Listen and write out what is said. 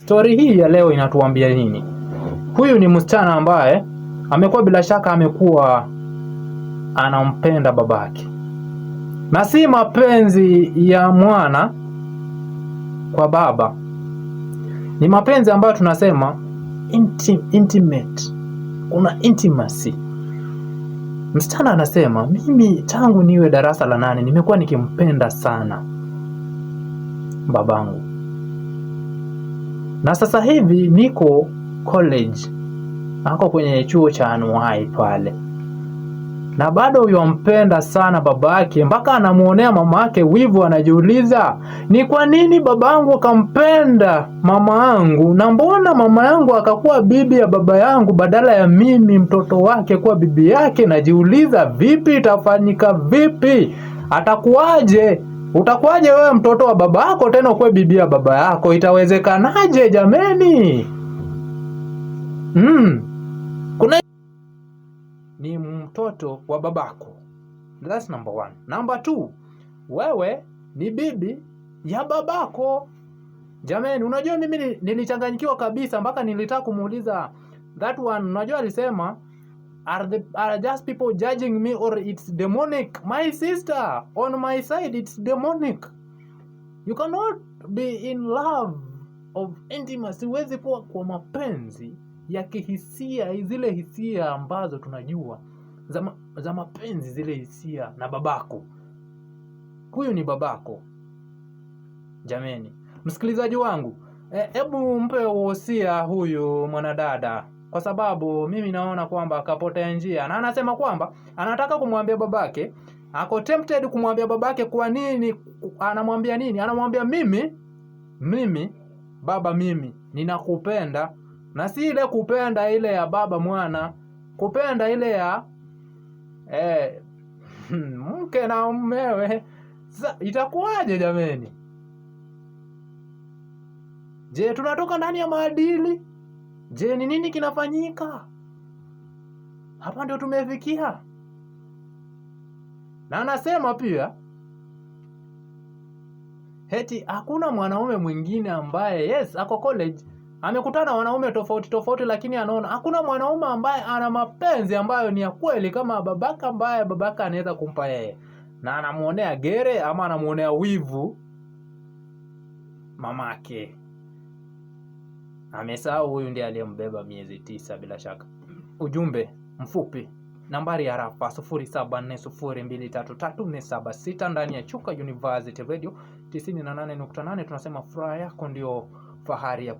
Stori hii ya leo inatuambia nini? Huyu ni msichana ambaye amekuwa, bila shaka, amekuwa anampenda babake, na si mapenzi ya mwana kwa baba, ni mapenzi ambayo tunasema intimate, kuna intimacy. Msichana anasema, "Mimi tangu niwe darasa la 8 nimekuwa nikimpenda sana babangu, na sasa hivi niko college, ako kwenye chuo cha anuai pale, na bado yuampenda sana babake, mpaka anamuonea mama yake wivu. Anajiuliza, ni kwa nini babangu akampenda mama yangu, na mbona mama yangu akakuwa bibi ya baba yangu badala ya mimi mtoto wake kuwa bibi yake? Najiuliza, vipi itafanyika, vipi, atakuwaje? Utakuwaje wewe mtoto wa babako tena ukuwe bibi ya baba yako? Itawezekanaje jameni? Kuna ni mtoto wa babako. That's number one. Number two, wewe ni bibi ya babako. Jameni, unajua mimi nilichanganyikiwa kabisa mpaka nilitaka kumuuliza that one. Unajua alisema, Are just people judging me or it's demonic?" My sister, on my side it's demonic. You cannot be in love of intimacy. Huwezi kuwa kwa mapenzi ya kihisia, zile hisia ambazo tunajua za mapenzi, zile hisia na babako. Huyu ni babako. Jameni, msikilizaji wangu, hebu mpe wosia huyu mwanadada, kwa sababu mimi naona kwamba akapotea njia, na anasema kwamba anataka kumwambia babake, ako tempted kumwambia babake. Kwa nini? Anamwambia nini? Anamwambia, Mimi baba, mimi ninakupenda," na si ile kupenda ile ya baba mwana, kupenda ile ya mke na mmewe. Sasa itakuwaje jameni? Je, tunatoka ndani ya maadili? Je, ni nini kinafanyika? Hapa ndio tumefikia. Na anasema pia eti hakuna mwanaume mwingine ambaye, yes, ako college, amekutana na wanaume tofauti tofauti, lakini anaona hakuna mwanaume ambaye ana mapenzi ambayo ni ya kweli kama babaka, ambaye babaka anaweza kumpa yeye, na anamuonea gere ama anamuonea wivu mamake. Amesahau huyu ndiye aliyembeba miezi 9 bila shaka. Ujumbe mfupi, nambari ya rafa 0740233476 ndani ya Chuka University Radio 98.8. Tunasema furaha yako ndio fahari ya kwetu.